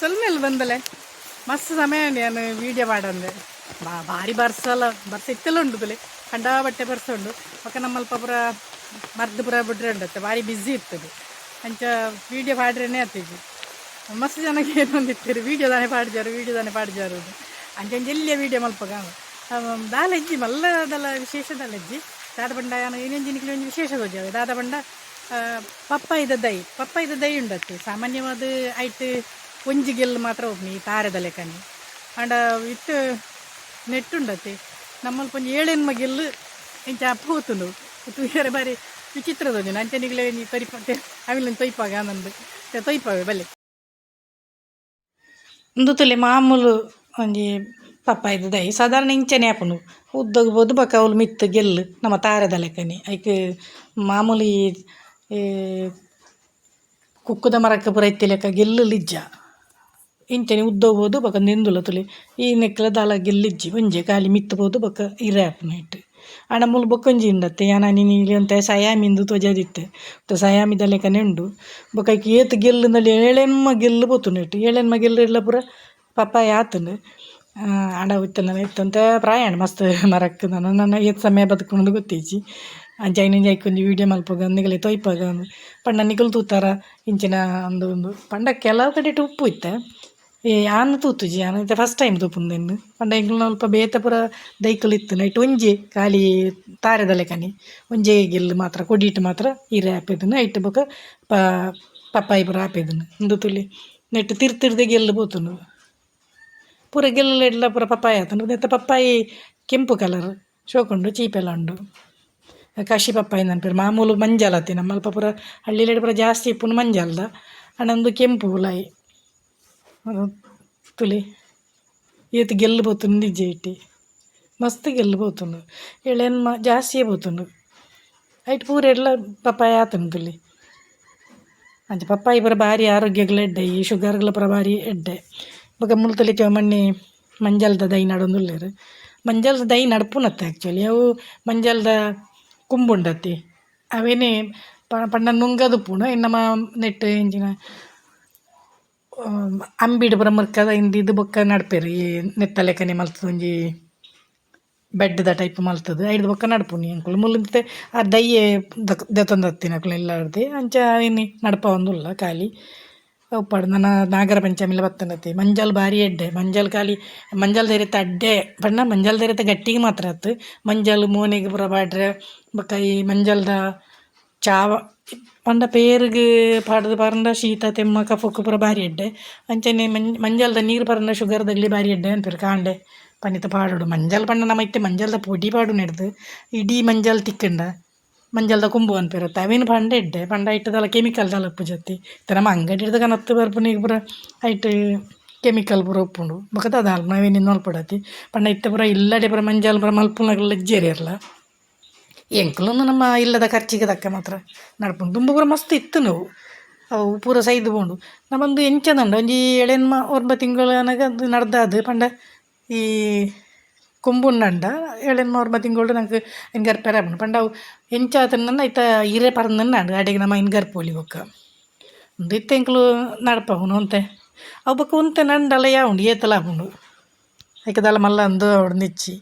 ಸೊಲ್ಮೆಲ್ ಬಂದಲೆ ಮಸ್ತ್ ಸಮಯ ನಾನು ವೀಡಿಯೋ ಮಾಡಂದೆ. ಭಾರಿ ಬರ್ಸಲ ಬರ್ಸ ಇತ್ತೆಲ್ಲ ಉಂಡು ತುಲೆ, ಕಂಡಾಬಟ್ಟೆ ಬರ್ಸ ಉಂಡು. ಬೊಕ ನಮ್ಮಲ್ಪ ಪೂರ ಮರ್ದ್ ಪೂರ ಬಿಡ್ರೆ ಉಂಡತ್ತೆ, ಭಾರಿ ಬ್ಯುಸಿ ಇರ್ತದೆ. ಅಂಚ ವೀಡಿಯೋ ಪಾಡ್ರೇನೆ ಆತಿಜಿ. ಮಸ್ತ್ ಜನಕ್ಕೆ ಏನೊಂದಿತ್ತೀರಿ, ವೀಡಿಯೋ ದಾನೆ ಪಾಡ್ಜಾರು, ವೀಡಿಯೋ ದಾನೆ ಪಾಡ್ಜಾರು. ಅಂಚ ಎಲ್ಲಿಯ ವೀಡಿಯೋ ಮಲ್ಪಗ ದಾಲ ಇಜ್ಜಿ, ಮಲ್ಲ ದಲ ವಿಶೇಷ ದಾಲ ಇಜ್ಜಿ. ದಾದ ಪಂಡ ಯಾನ್ ಇನ್ನೊಂಜಿ ಒಂಜಿ ವಿಶೇಷ ತೋಜಾವೆ. ದಾದ ಪಂಡ ಪಪ್ಪಾಯಿದ ದೈ, ಪಪ್ಪಾಯಿದ ದೈ ಉಂಡತ್ತೆ. ಸಾಮಾನ್ಯವಾದ ಐಟ್ ಒಂಜಿ ಗೆಲ್ಲು ಮಾತ್ರ ಒಪ್ಪುನಿ ಈ ತಾರೆದ ಲೆಕ್ಕನೆ. ಆಂಡ ಇತ್ತೆ ನೆಟ್ಟುಂಡತ್ತೆ ನಮ್ಮಲ್ಪ ಒಂಜಿ ಏಳೆನ್ಮ ಗೆಲ್ಲು ಇಂಚ ಪೋತುಂಡು. ತೂಯರೆ ಬಾರಿ ವಿಚಿತ್ರ ತೋಜುಂಡು. ಅಂಚೆ ನಿಗ್ಲೆ ಒಂಜಿ ತೊರಿಪ ಅವಿಲ್ ತೊಯ್ಪಾಗ ನಂದು ತೊಯ್ಪಾವೆ ಬಲ್ಲೆ. ಉಂದು ತುಲೆ ಮಾಮೂಲು ಒಂಜಿ ಪಪ್ಪಾಯಿದ ದೈ. ಸಾಧಾರಣ ಇಂಚನೆ ಆಪುಂಡು, ಉದ್ದಗ್ ಪೋದು ಬೊಕ ಅವ್ಲು ಮಿತ್ತ್ ಗೆಲ್ಲು ನಮ್ಮ ತಾರೆದ ಲೆಕ್ಕನೆ. ಐಕ್ ಮಾಮೂಲಿ ಕುಕ್ಕುದ ಮರಕ್ಕೆ ಪೂರ ಇತ್ತಿ ಲೆಕ್ಕ ಗೆಲ್ಲುಲು ಇಜ್ಜ. ಇಂಚನೆ ಉದ್ದ ಪೋದು ಬೊಕ ನೆಂದುಲ ತುಲೆ. ಈ ನೆಕ್ಲ ದಾಲ ಗೆಲ್ಲಿಜ್ಜಿ, ಒಂಜೆ ಖಾಲಿ ಮಿತ್ತ್ ಪೋದು ಬೊಕ ಇರೆ ಆಪುನ ಇಟ್ಟು. ಆಂಡ ಮೂಲು ಬೊಕೊಂಜಿ ಉಂಡತ್ತೆ, ಯಾನ್ ಆನಿ ಒಂತೆ ಸಯಾಮಿಂದು ತೋಜಾದಿತ್ತೆ. ಸಯಾಮಿದ ಲೆಕ್ಕನೆ ಉಂಡು. ಬೊಕ ಐಕ್ ಏತ್ ಗೆಲ್ಲುಂದಲ್ಲಿ ಏಳೆನ್ಮ ಗೆಲ್ಲು ಪೋತುಂಡು ಇಟ್ಟು. ಏಳೆನ್ಮ ಗೆಲ್ಲು ಇಡ್ಲ ಪೂರ ಪಪ್ಪಾಯ ಆತುಂಡು. ಆಂಡ ಇತ್ತೆ ಇತ್ತಂತೆ ಪ್ರಾಯ ಮಸ್ತ್ ಮರಕ್. ನನ ನನ ಏತ್ ಸಮಯ ಬದುಕುಂಡು ಗೊತ್ತಿಜ್ಜಿ. ಅಂಚ ಐನಿಂಜ ಐಕ್ ಒಂಜಿ ವೀಡಿಯೋ ಮಲ್ಪುಗ, ನಿಗಲೆ ತೊಯ್ಪಾಗ ಪಂಡ ನಿಕುಲು ತೂತಾರ ಇಂಚಿನ ಒಂದು ಒಂದು ಪಂಡ ಕೆಲವು ಕಡೆಟ್ ಉಪ್ಪು ಇತ್ತೆ. ಯಾನ್ ತೂತುಜಿ, ಯಾನ್ ಇತ್ತೆ ಫಸ್ಟ್ ಟೈಮ್ ತೂಪುಂದೆನ್. ಪಂಡ ಎಂಕಲ್ನ ಅಲ್ಪ ಬೇತೆ ಪೂರ ದೈಕುಲು ಇತ್ತು. ಐಟ್ ಒಂಜಿ ಖಾಲಿ ತಾರೆದ ಲೆಕ್ಕನೆ ಒಂಜೇ ಗೆಲ್ಲು ಮಾತ್ರ, ಕೊಡಿಟ್ ಮಾತ್ರ ಇರೆ ಆಪೆದನು. ಐಟ್ ಬೊಕ ಪಪ್ಪಾಯಿ ಪೂರ ಆಪೆದನು. ಉಂದು ತುಲಿ ನೆಟ್ ತಿರ್ತಿರ್ದೆ ಗೆಲ್ಲು ಪೋತುಂಡು. ಪೂರ ಗೆಲ್ಲು ಎಡ್ಲ ಪೂರ ಪಪ್ಪಾಯಿ ಆತುಂಡು. ನೆತ್ತ ಪಪ್ಪಾಯಿ ಕೆಂಪು ಕಲರ್, ಶೋಕುಂಡು, ಚೀಪೆಲ ಉಂಡು. ಕಾಶಿ ಪಪ್ಪಾಯಿ ಪನ್ಪೆರ್. ಮಾಮೂಲು ಮಂಜಲ್ ಅತ್ತೆ, ನಮ್ಮಲ್ಪ ಪೂರ ಹಳ್ಳಿಲೆಡ್ ಪೂರ ಜಾಸ್ತಿ ಇಪ್ಪುನು ಮಂಜಲ್ದ. ಆಂಡ ಉಂದು ಕೆಂಪು ಉಲಾಯಿ. ತುಲಿ ಏತ್ ಗೆಲ್ಲು ಪೋತುಂಡು ಇಜ್ಜಿ ಇಟ್ಟಿ, ಮಸ್ತ್ ಗೆಲ್ಲು ಪೋತುಂಡು. ಎಳೆನ್ಮ ಜಾಸ್ತಿಯೇ ಪೋತುಂಡು. ಐಟ್ ಪೂರ ಎಡ್ಲ ಪಪ್ಪಾಯ ಆತುಂಡು ತುಲಿ. ಅಂಚ ಪಪ್ಪಾಯಿ ಪೂರ ಬಾರಿ ಆರೋಗ್ಯಗ್ಲ ಎಡ್ಡೆ, ಈ ಶುಗರ್ಗ್ಲ ಪೂರ ಬಾರಿ ಎಡ್ಡೆ. ಬೊಕ ಮುಲ್ತಲಿ ಮಣ್ಣಿ ಮಂಜಲ್ದ ದೈ ನಡೊಂದುಲ್ಲೆರ್. ಮಂಜಲ್ದ ದೈ ನಡ್ಪುನತ್ತೆ ಆ್ಯಕ್ಚುಲಿ. ಅವು ಮಂಜಲ್ದ ಕೊಂಬುಂಡತ್ತೆ, ಅವೇನೇ ಪಂಡ ನುಂಗದುಪ್ಪುಂಡು. ಐನ್ ನಮ ನೆಟ್ ಎಂಚಿನ ಅಂಬಿಡ್ ಪೂರ ಮುರ್ಕದ ಇಂದ್ ಬೊಕ್ಕ ನಡ್ಪೆರ್. ಈ ನೆತ್ತ ಲೆಕ್ಕನೆ ಮಲ್ತುದು ಒಂಜಿ ಬೆಡ್ದ ಟೈಪ್ ಮಲ್ತುದು ಐಡ್ದ್ ಬೊಕ್ಕ ನಡ್ಪುನಿ ಎಂಕುಲು. ಮುಲು ಇತ್ತೆ ಆ ದೈಯೆ ದೆತೊಂದಿತ್ತಿನಕುಲು ಎಲ್ಲರ್ದೆ. ಅಂಚ ಇನಿ ನಡ್ಪವೊಂದುಲ್ಲ ಖಾಲಿ ಉಪ್ಪಡ್. ನನ ನಾಗರ ಪಂಚಮಿಲ ಬತ್ತುಂಡತೆ. ಮಂಜಲ್ ಬಾರಿ ಎಡ್ಡೆ. ಮಂಜಲ್ ಖಾಲಿ ಮಂಜಲ್ ದೆರೆತ ಅಡ್ಡೆ ಪಂಡ ಮಂಜಲ್ ದೆರೆತ ಗಟ್ಟಿಗೆ ಮಾತ್ರ ಅತ್ತ್. ಮಂಜಲ್ ಮೋನೆಗ್ ಪೂರ ಪಾಡ್ರೆ. ಬೊಕ್ಕ ಈ ಮಂಜಲ್ದ ಚಾವ ಪಂಡ ಪೇರ್ಗ್ ಪಾಡ್ದ್ ಪರ್ಂಡ ಶೀತ ತೆಮ್ಮ ಕಫಕ್ ಪೂರ ಬಾರಿ ಎಡ್ಡೆ. ಅಂಚನೆ ಮಂಜಲ್ದ ನೀರು ಪರ್ಂಡ ಶುಗರ್ ದಗ್ಲಿ ಬಾರಿ ಎಡ್ಡೆ ಅನ್ಪೆರ್. ಕಾಂಡೆ ಪನಿತ ಪಾಡೊಡು ಮಂಜಲ್. ಪಂಡ ನಮ ಇತ್ತೆ ಮಂಜಲ್ದ ಪೊಡಿ ಪಾಡುನೆಡ್ದ್ ಇಡೀ ಮಂಜಲ್ ತಿಕ್ಕುಂಡ ಮಂಜಲ್ದ ಕೊಂಬು ಅನ್ಪೆರತ್ತ, ಅವೇನು ಪಂಡ ಎಡ್ಡೆ. ಪಂಡ ಐಟ್ ದಾಲ ಕೆಮಿಕಲ್ ದಾಲ ಇಪ್ಪುಜತ್ತಿ. ಇತ್ತೆ ನಮ ಅಂಗಡಿಡ್ದ್ ಕನತ್ ಬರ್ಪುನ ಪೂರ ಐಟ್ ಕೆಮಿಕಲ್ ಪೂರ ಉಪ್ಪುಂಡು. ಬೊಕ ದಾದ ಅವೇನಿಂದ್ ಮಲ್ಪೊಡತ್ತಿ. ಪಂಡ ಇತ್ತೆ ಪೂರ ಇಲ್ಲಡೆ ಪೂರ ಮಂಜಲ್ ಪೂರ ಮಲ್ಪುನಕುಲು ಇಜ್ಜೆರ್ ಏರ್ಲ. ಎಂಕುಲೊಂದು ನಮ್ಮ ಇಲ್ಲದ ಖರ್ಚಿಗೆ ತಕ್ಕ ಮಾತ್ರ ನಡ್ಪುಂಡು. ದುಂಬು ಪೂರ ಮಸ್ತ್ ಇತ್ತು ಅವು, ಅವು ಪೂರ ಸೈದ್ ಪೋಂಡು. ನಮಂದು ಎಂಚ ಒಂಜಿ ಏಳೆನ್ಮ ಒಂರ್ಬ ತಿಂಗಳು ಆನಗ ಅದು ನಡ್ದಾದ್. ಪಂಡ ಈ ಕೊಂಬುಂಡಂಡ ಏಳೆನ್ಮ ಒಂರ್ಬ ತಿಂಗಳು ನಂಕ್ ಐನ್ ಗರ್ಪೆರೆ ಆಪುಂಡು. ಪಂಡ ಅವು ಎಂಚ ಆತುಂಡ ಐತ ಇರೆ ಪರ್ಂದ್ಂಡ ಅಡೆಗ್ ನಮ ಐನ್ ಗರ್ಪೊಲಿ. ಬೊಕ್ಕ ಉಂದು ಇತ್ತೆ ಎಂಕುಲು ನಡ್ಪವುನು ಒಂತೆ. ಅವು ಬೊಕ್ಕ ಒಂತೆ ನಂಡಲ ಯಾವುಂಡು, ಏತಲ ಆಪುಂಡು. ಐಕ್ ದಾಲ ಮಲ್ಲ ಅಂದ್ ಆವೊಡು ಇಜ್ಜಿ.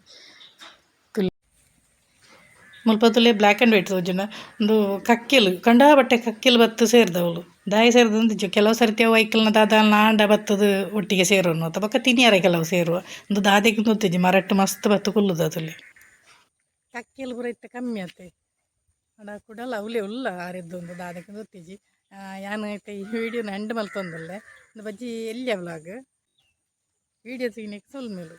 ಮುಲ್ಪ ತೂಲೆ, ಬ್ಲ್ಯಾಕ್ ಆ್ಯಂಡ್ ವೈಟ್ ತೋಜುಂಡ. ಉಂದು ಕಕ್ಕೆಲು, ಕಂಡಾಬಟ್ಟೆ ಕಕ್ಕೆಲು ಬತ್ತ್ ಸೇರ್ದವುಲು. ದಾಯೆ ಸೇರ್ದಂದಿಜ್ಜಿ. ಕೆಲವು ಸರ್ತಿ ಅವು ಐಕಲ್ನ ದಾದ ಆಂಡ ಬತ್ತುದು ಒಟ್ಟಿಗೆ ಸೇರುನು ಅತ್ತ ಬೊಕ್ಕ ತಿನಿಯರೆ ಕೆಲವು ಸೇರುವ. ಉಂದು ದಾದೆಗ್ ಗೊತ್ತಿಜ್ಜಿ, ಮರಟ್ ಮಸ್ತ್ ಬತ್ತ್ ಕುಲ್ಲುದು ತುಲೆ. ಕಕ್ಕೆಲು ಪೂರ ಇತ್ತೆ ಕಮ್ಮಿ ಆತೆ. ಆಂಡ ಕುಡಲ ಅವ್ಲೆ ಉಲ್ಲ ಆರೆದ್ದೊಂದು, ದಾದೆಗ್ ಗೊತ್ತಿಜ್ಜಿ. ಯಾನ್ ಇತ್ತೆ ಈ ವಿಡಿಯೋನ ಎಂಡ್ ಮಲ್ತೊಂದುಲ್ಲೆ. ಉಂದು ಬಜ್ಜಿ ಎಲ್ಯ ವ್ಲಾಗ್. ವಿಡಿಯೋ ತೂಯಿನೆಕ್ ಸೊಲ್ಮೆಲು.